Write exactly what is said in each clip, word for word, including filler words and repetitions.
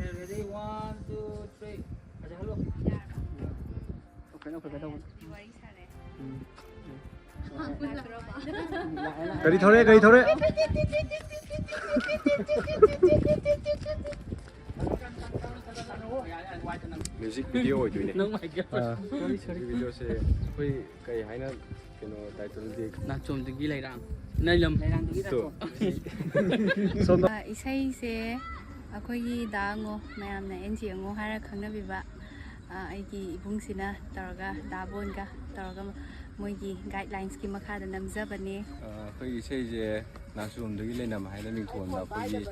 Ready, one, two, three. ꯐꯖꯍꯜꯂꯣ꯫ ꯀꯩꯅꯣ ꯐꯖꯗꯧꯕ꯫ ꯋꯥꯔꯤ ꯁꯥꯔꯦ꯫ ꯎꯝ꯫ ꯀꯔꯤ ꯊꯧꯔꯦ, ꯀꯔꯤ ꯊꯧꯔꯦ? Music video ꯑꯣꯏꯗꯣꯏꯅꯦ꯫ ꯅꯪ ꯃꯥꯏꯛ ꯑꯥ꯫ Sorry, sorry꯫ Music video ꯁꯦ ꯑꯩꯈꯣꯏ ꯀꯩ ꯍꯥꯏꯅ ꯀꯩꯅꯣ title ꯗꯤ? ꯅꯥꯆꯣꯝꯗꯒꯤ ꯂꯩꯔꯥꯡ꯫ ꯅꯩꯂꯝ꯫ ꯂꯩꯔꯥꯡꯗꯒꯤ ꯇꯣ꯫ ꯅꯥꯆꯣꯝ꯫ ꯁꯣꯝꯗ꯫ ꯑ, ꯏꯁꯩꯁꯦ ꯑꯩꯈꯣꯏꯒꯤ ꯗꯥ ꯑꯉꯣ, ꯃꯌꯥꯝꯅ ꯑꯦꯟ ꯖꯤ ꯑꯉꯣ ꯍꯥꯏꯔ ꯈꯪꯅꯕꯤꯕ, ꯑ, ꯑꯩꯒꯤ ꯏꯕꯨꯡꯁꯤꯅ ꯇꯧꯔꯒ, ꯗꯥ ꯕꯣꯟꯒ ꯇꯧꯔꯒ ꯃꯣꯏꯒꯤ guidelines ꯀꯤ ꯃꯈꯥꯗ ꯅꯝꯖꯕꯅꯦ꯫ ꯑ, ꯑꯩꯈꯣꯏꯒꯤ ꯏꯁꯩꯁꯦ ꯅꯥꯆꯣꯝꯗꯒꯤ ꯂꯩꯅꯝ ꯍꯥꯏꯅ ꯃꯤꯡꯊꯣꯟꯕ ꯑꯩꯈꯣꯏꯒꯤ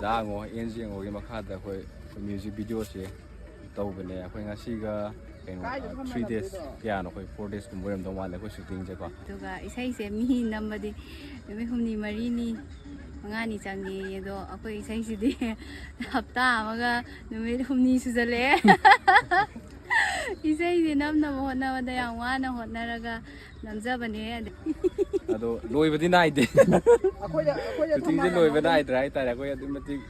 ꯗꯥ ꯑꯉꯣ, ꯑꯦꯟ ꯖꯤ ꯑꯉꯣꯒꯤ ꯃꯈꯥꯗ ꯑꯩꯈꯣꯏ music video ꯁꯦ ꯇꯧꯕꯅꯦ꯫ ꯑꯩꯈꯣꯏ ꯉꯁꯤꯒ ꯀꯩꯅꯣ, ꯀꯥꯏꯗ ꯑ, ꯊꯝꯃ three days ꯂꯝꯗꯣꯏꯅꯣ? ꯀꯌꯥꯅꯣ, ꯑꯩꯈꯣꯏ four days ꯀꯨꯝꯕ ꯑꯣꯏꯔꯝꯗꯧ ꯃꯥꯜꯂꯦ ꯑꯩꯈꯣꯏ shooting ꯁꯦꯀꯣ꯫ ꯑꯗꯨꯒ ꯏꯁꯩꯁꯦ ꯃꯤ ꯅꯝꯕꯗꯤ ꯅꯨꯃꯤꯠ ꯍꯨꯝꯅꯤ, ꯃꯔꯤꯅꯤ, ꯃꯉꯥꯅꯤ ꯆꯪꯉꯦ꯫ ꯑꯗꯣ ꯑꯩꯈꯣꯏ ꯏꯁꯩꯁꯤꯗꯤ ꯍꯞꯇꯥ ꯑꯃꯒ ꯅꯨꯃꯤꯠ ꯍꯨꯝꯅꯤ ꯁꯨꯖꯜꯂꯛꯑꯦ꯫ ꯏꯁꯩꯁꯦ ꯅꯝꯅꯕ ꯍꯣꯠꯅꯕꯗ ꯌꯥꯝ ꯋꯥꯅ ꯍꯣꯠꯅꯔꯒ ꯅꯝꯖꯕꯅꯦ꯫ ꯑꯗ- ꯑꯗꯣ ꯂꯣꯏꯕꯗꯤ ꯅꯥꯏꯗꯦ꯫ ꯑꯩꯈꯣꯏꯗ, ꯑꯩꯈꯣꯏꯗ shooting ꯁꯦ ꯊꯝꯃꯒ ꯂꯣꯏꯕ ꯅꯝꯕ- ꯅꯥꯏꯗ꯭ꯔꯦ ꯍꯥꯏꯇꯥꯔꯦ꯫ ꯑꯩꯈꯣꯏ ꯑꯗꯨꯛꯀꯤ ꯃꯇꯤꯛ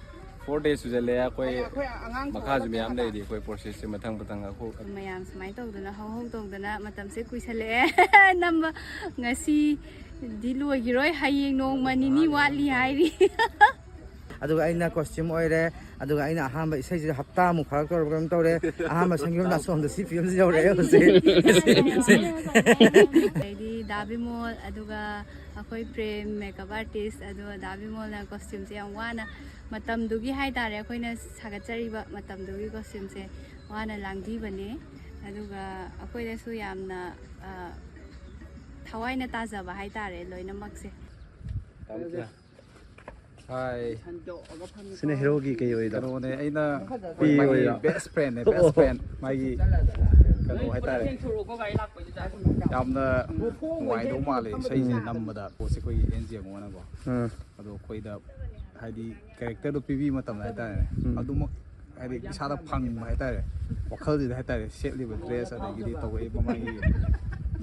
four days ꯁꯨꯖꯜꯂꯛꯑꯦ꯫ ꯑꯩꯈꯣꯏ ꯑꯩꯈꯣꯏ ꯑꯉꯥꯡ ꯃꯈꯥꯁꯨ ꯊꯣꯛꯂꯛꯄ ꯃꯌꯥꯝ ꯃꯇꯝꯗ ꯂꯩꯔꯤ꯫ ꯑꯩꯈꯣꯏ process ꯁꯦ ꯃꯊꯪ ꯃꯊꯪ ꯑꯩꯈꯣꯏ ꯃꯌꯥꯝ ꯁꯨꯃꯥꯏꯅ ꯇꯧꯗꯅ ꯍꯧ ꯍꯧ ꯇꯧꯗꯅ ꯃꯇꯝꯁꯦ ꯀꯨꯏꯁꯜꯂꯛꯑꯦ꯫ ꯅꯝꯕ ꯉꯁꯤꯗꯤ ꯂꯣꯏꯈꯤꯔꯣꯏ, ꯍꯌꯦꯡ ꯅꯣꯡꯃ ꯅꯤꯅꯤ ꯋꯥꯠꯂꯤ ꯍꯥꯏꯔꯤ꯫ ꯑꯗꯨꯒ ꯑꯩꯅ costume ꯑꯣꯏꯔꯦ꯫ ꯑꯗꯨꯒ ꯑꯩꯅ ꯑꯍꯥꯟꯕ ꯏꯁꯩꯁꯤꯗ ꯍꯞꯇꯥꯃꯨꯛ ꯐꯥꯔꯛꯇꯧꯔꯕ ꯀꯩꯅꯣꯝ ꯇꯧꯔꯦ꯫ ꯑꯍꯥꯟꯕ ꯁꯪꯒꯤꯔꯣꯝ ꯅꯥꯆꯣꯝꯗ ꯁꯤ ꯐꯤꯕꯝꯁꯤ ꯌꯧꯔꯛꯑꯦ ꯍꯧꯖꯤꯛ꯫ ꯑꯗꯩꯗꯤ ꯗꯥ ꯕꯤꯃꯣꯜ, ꯑꯗꯨꯒ ꯑꯩꯈꯣꯏ ꯄ꯭ꯔꯦꯝ makeup artist, ꯑꯗꯨꯒ ꯗꯥ ꯕꯤꯃꯣꯜꯅ costume ꯁꯦ ꯌꯥꯝ ꯋꯥꯅ, ꯃꯇꯝꯗꯨꯒꯤ ꯍꯥꯏꯇꯥꯔꯦ, ꯑꯩꯈꯣꯏꯅ ꯁꯥꯒꯠꯆꯔꯤꯕ ꯃꯇꯝꯗꯨꯒꯤ costume ꯁꯦ ꯋꯥꯅ ꯂꯥꯡꯕꯤꯕꯅꯦ꯫ ꯑꯗꯨꯒ ꯑꯩꯈꯣꯏꯗꯁꯨ ꯌꯥꯝꯅ, ꯑ, ꯊꯋꯥꯏꯅ ꯇꯥꯖꯕ ꯍꯥꯏꯇꯥꯔꯦ ꯂꯣꯏꯅꯃꯛꯁꯦ꯫ ꯍꯥꯏ꯫ ꯁꯤꯅ ꯍꯦꯔꯣꯒꯤ ꯀꯩ ꯑꯣꯏꯗꯣ? ꯀꯩꯅꯣꯅꯦ, ꯑꯩꯅ ꯄꯤ ꯃꯥꯒꯤ ꯑꯣꯏꯔꯣ? Best friend ꯅꯦ, best friend꯫ ꯃꯥꯒꯤ ꯀꯩꯅꯣ ꯍꯥꯏꯇꯥꯔꯦ꯫ ꯌꯥꯝꯅ ꯅꯨꯡꯉꯥꯏꯗꯧ ꯃꯥꯜꯂꯦ ꯏꯁꯩꯁꯦ ꯅꯝꯕꯗ꯫ ꯄꯣꯠꯁꯦ ꯑꯩꯈꯣꯏꯒꯤ ꯑꯦꯟ ꯖꯤ ꯑꯃꯣꯅꯀꯣ꯫ ꯑꯥ꯫ ꯑꯗꯣ ꯑꯩꯈꯣꯏꯗ ꯍꯥꯏꯗꯤ character ꯗꯣ ꯄꯤꯕꯤꯕ ꯃꯇꯝꯗ ꯍꯥꯏꯇꯥꯔꯦꯅꯦ꯫ ꯎꯝ꯫ ꯑꯗꯨꯃꯛ ꯍꯥꯏꯗꯤ ꯏꯁꯥꯗ ꯐꯪꯕ ꯍꯥꯏꯇꯥꯔꯦ, ꯋꯥꯈꯜꯁꯤꯗ ꯍꯥꯏꯇꯥꯔꯦ, ꯁꯦꯠꯂꯤꯕ dress ꯑꯗꯒꯤꯗꯤ ꯇꯧꯔꯛꯏꯕ ꯃꯥꯒꯤ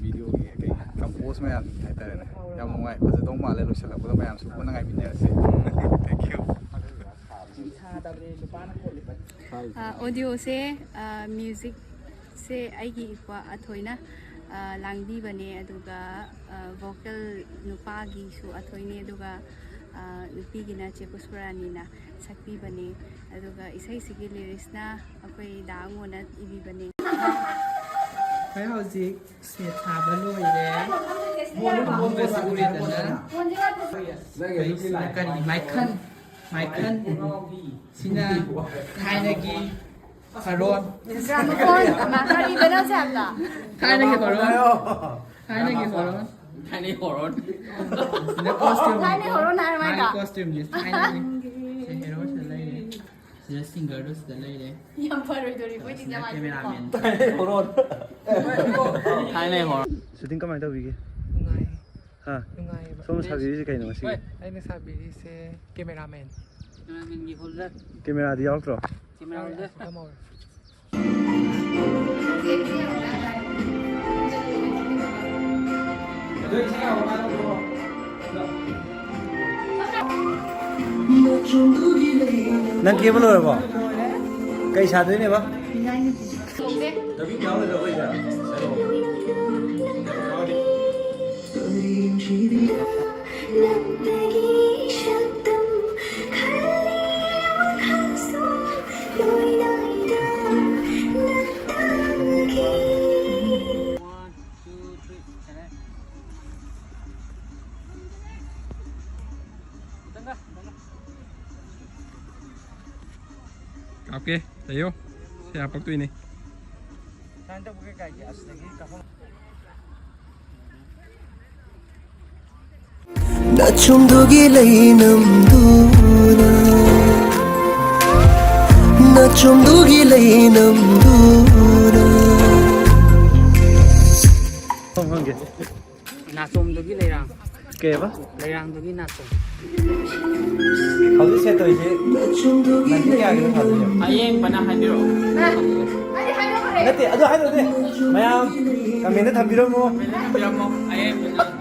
video ꯒꯤ ꯀꯩ compose ꯃꯌꯥꯝꯁꯦ ꯍꯥꯏꯇꯥꯔꯦꯅꯦ꯫ ꯌꯥꯝ ꯅꯨꯡꯉꯥꯏ, ꯐꯖꯗꯧ ꯃꯥꯜꯂꯦ꯫ ꯂꯣꯏꯁꯤꯜꯂꯛꯄꯗ ꯃꯌꯥꯝꯁꯨ ꯄꯨꯟꯅ ꯉꯥꯏꯃꯤꯟꯅꯔꯁꯦ꯫ Thank you꯫ ꯑ, ꯑꯣꯗꯤꯑꯣꯁꯦ, ꯑ, ꯃ꯭ꯌꯨꯖꯤꯛꯁꯦ ꯑꯩꯒꯤ ꯏꯄ꯭ꯋꯥ ꯑꯊꯣꯏꯅ, ꯑ, ꯂꯥꯡꯕꯤꯕꯅꯦ, ꯑꯗꯨꯒ, ꯑ, ꯚꯣꯀꯦꯜ ꯅꯨꯄꯥꯒꯤꯁꯨ ꯑꯊꯣꯏꯅꯦ, ꯑꯗꯨꯒ, ꯑ, ꯅꯨꯄꯤꯒꯤꯅ ꯆꯦ ꯄꯨꯁꯄꯔꯥꯅꯤꯅ ꯁꯛꯄꯤꯕꯅꯦ, ꯑꯗꯨꯒ ꯏꯁꯩꯁꯤꯒꯤ ꯂꯤꯔꯤꯛꯁꯅ ꯑꯩꯈꯣꯏ ꯗꯥ ꯑꯉꯣꯅ ꯏꯕꯤꯕꯅꯦ꯫ ꯑꯩꯈꯣꯏ ꯍꯧꯖꯤꯛ ꯁꯦꯠ ꯁꯥꯕ ꯂꯣꯏꯔꯦ꯫ ꯐꯃꯨꯡꯒꯁꯨ ꯎꯔꯦꯗꯅ꯫ ꯀꯔꯤ ꯃꯥꯏꯈꯟ, ꯃꯥꯏꯈꯟ꯫ ꯁꯤꯅ ꯊꯥꯏꯅꯒꯤ ꯍꯔꯣꯟ꯫ ꯀꯔꯤꯕꯅꯣ ꯁꯦ ꯍꯥꯏꯕꯗ? ꯊꯥꯏꯅꯒꯤ ꯍꯔꯣꯟ꯫ ꯊꯥꯏꯅꯒꯤ ꯍꯔꯣꯟ꯫ ꯊꯥꯏꯅꯒꯤ ꯍꯔꯣꯟ꯫ ꯁꯤꯅ costume꯫ ꯊꯥꯏꯅꯒꯤ ꯍꯔꯣꯟ ꯍꯥꯏꯔ ꯃꯥꯏꯗ꯫ ꯃꯥꯒꯤ costumeꯅꯤ, ꯊꯥꯏꯅꯒꯤ꯫ ꯁꯤ ꯍꯦꯔꯣꯁꯤꯗ ꯂꯩꯔꯦ꯫ ꯁꯤꯗ singerꯗꯨ ꯁꯤꯗ ꯂꯩꯔꯦ꯫ ꯌꯥꯝ ꯐꯔꯣꯏꯗꯣꯔꯤꯕꯣ, ꯁꯤꯗ cameraman꯫ ꯊꯥꯏꯅꯒꯤ ꯍꯔꯣꯟ꯫ ꯊꯥꯏꯅꯒꯤ ꯍꯔꯣꯟ꯫ Shooting ꯀꯃꯥꯏꯅ ꯇꯧꯕꯤꯒꯦ? ꯅꯨꯡꯉꯥꯏ꯫ ꯍꯥ? ꯅꯨꯡꯉꯥꯏꯌꯦꯕ꯫ ꯁꯣꯝꯅ ꯁꯥꯕꯤꯔꯤꯁꯦ ꯀꯩꯅꯣ ꯉꯁꯤꯒꯤ? ꯑꯩꯅ ꯁꯥꯕꯤꯔꯤꯁꯦ cameraman꯫ Cameramanꯒꯤ holder꯫ Cameraꯗꯤ ꯌꯥꯎꯔꯛꯇ꯭ꯔꯣ? Camera holder꯫ ꯌꯥꯎꯔꯛꯑꯦ꯫ ꯅꯪ ꯀꯦꯕ ꯂꯣꯏꯔꯕꯣ? ꯀꯩ ꯁꯥꯗꯣꯏꯅꯦꯕ? One, two, three, and then. ꯀꯥꯞꯀꯦ, ꯂꯩꯌꯣ꯫ ꯁꯤ ꯍꯥꯄꯛꯇꯣꯏꯅꯦ꯫ ꯅꯆꯨꯝꯗꯨꯒꯤ ꯂꯩꯅꯝꯗꯨꯅ, ꯅꯆꯨꯝꯗꯨꯒꯤ ꯂꯩꯅꯝꯗꯨꯅ꯫ ꯅꯥꯆꯣꯝꯗꯨꯒꯤ ꯂꯩꯔꯥꯡ꯫ ꯀꯩꯕ? ꯂꯩꯔꯥꯡꯗꯨꯒꯤ ꯅꯥꯆꯣꯝ꯫ ꯍꯧꯖꯤꯛ ꯁꯦꯠ ꯇꯧꯔꯤꯁꯦ ꯅꯥꯏꯟꯇꯤ ꯀꯌꯥꯒꯤꯅꯣ ꯁꯥꯗꯣꯏꯁꯦ? ꯑꯌꯦꯡꯕꯅ ꯍꯥꯏꯕꯤꯔꯛꯑꯣ꯫ ꯅꯠꯇꯦ, ꯑꯗꯨ ꯍꯥꯏꯗꯧ ꯅꯠꯇꯦ꯫ ꯃꯌꯥꯝ comment ꯊꯝꯕꯤꯔꯝꯃꯣ꯫ Comment ꯊꯝꯕꯤꯔꯝꯃꯣ꯫ ꯑꯌꯦꯡꯕꯅ꯫